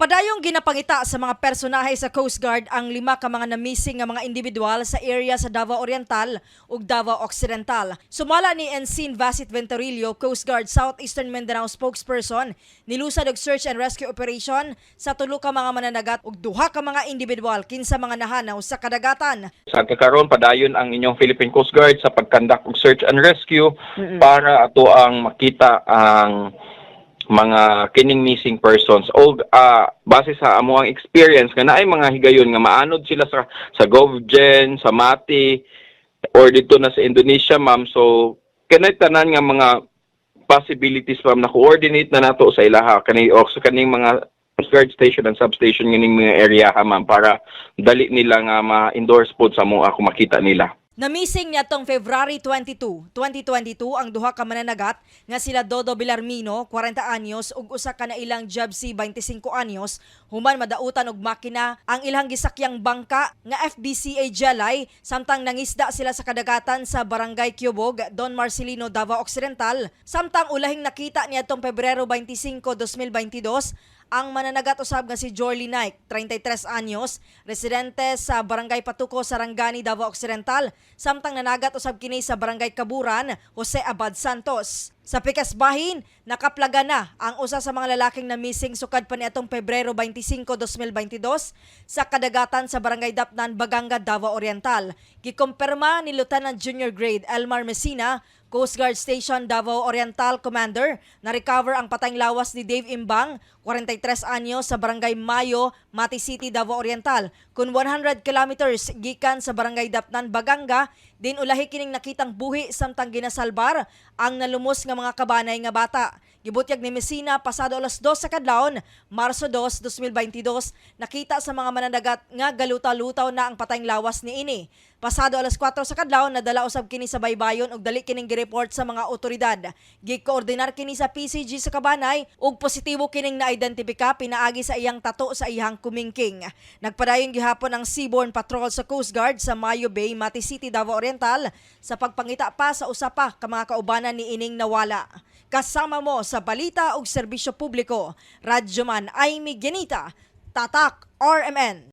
Padayong ginapangita sa mga personahe sa Coast Guard ang lima ka mga na-missing nga mga individual sa area sa Davao Oriental ug Davao Occidental. Sumala ni Ensign Vasit Ventorillo, Coast Guard Southeastern Mindanao spokesperson, nilusad og search and rescue operation sa tulo ka mga mananagat ug duha ka mga individual kinsa mga nahanaw sa kadagatan. Sa kakaron, padayon ang inyong Philippine Coast Guard sa pag-conduct og search and rescue para ato ang makita ang mga kining missing persons o base sa amo ang experience nga naay mga higayon nga maanod sila sa GovGen, sa Mati or dito na sa Indonesia, ma'am. So kanay tanan nga mga possibilities, ma'am, na coordinate na nato sa ilaha kani o sa kaning mga Coast Guard station and substation nganing mga area ha, ma'am, para dali nila nga ma-endorse pod sa mo ako makita nila. Na-missing niadtong February 22, 2022 ang duha ka mananagat nga sila Dodo Bilarmino, 40 anyos, ug usa ka nailang Jebsy, 25 anyos, human madautan og makina ang ilang gisakyang bangka nga FBCA Jelay samtang nangisda sila sa kadagatan sa Barangay Cubog, Don Marcelino, Davao Occidental. Samtang ulahing nakita niadtong Pebrero 25, 2022 ang mananagat usab nga si Jorly Nike, 33 anyos, residente sa Barangay Patuco, Sarangani, Davao Occidental, samtang nanagat usab kini sa Barangay Kaburan, Jose Abad Santos. Sa pikas bahin, nakaplaga na ang usa sa mga lalaking na missing sukad pa niadtong Pebrero 25, 2022 sa kadagatan sa Barangay Dapnan, Baganga, Davao Oriental. Gikumpirma ni Lieutenant Junior Grade Elmar Messina, Coast Guard Station Davao Oriental Commander, na recover ang patayng lawas ni Dave Imbang, 43 anyos, sa Barangay Mayo, Mati City, Davao Oriental. Kun 100 kilometers gikan sa Barangay Dapnan, Baganga, din ulahi kining nakitang buhi samtang ginasalbar ang nalumos nga mga kabanay nga bata. Gibutyag ni Messina, pasado alas 2 sa kadlawon, Marso 2, 2022, nakita sa mga mananagat nga galuta-lutaw na ang patayng lawas ni ini. Pasado alas 4 sa kadlawon, nadala usab kini sa baybayon ug dali kining gireport sa mga otoridad. Gikoordinar kini sa PCG sa Kabanay ug positibo kining naidentifika pinaagi sa iyang tato sa iyang kumingking. Nagpadayon gihapon ang Seaborne Patrol sa Coast Guard sa Mayo Bay, Mati City, Davao Oriental sa pagpangita pa sa usa pa ka mga kaubanan ni ining nawala. Kasama mo sa balita ug serbisyo publiko, Radyoman Amy Genita, Tatak RMN.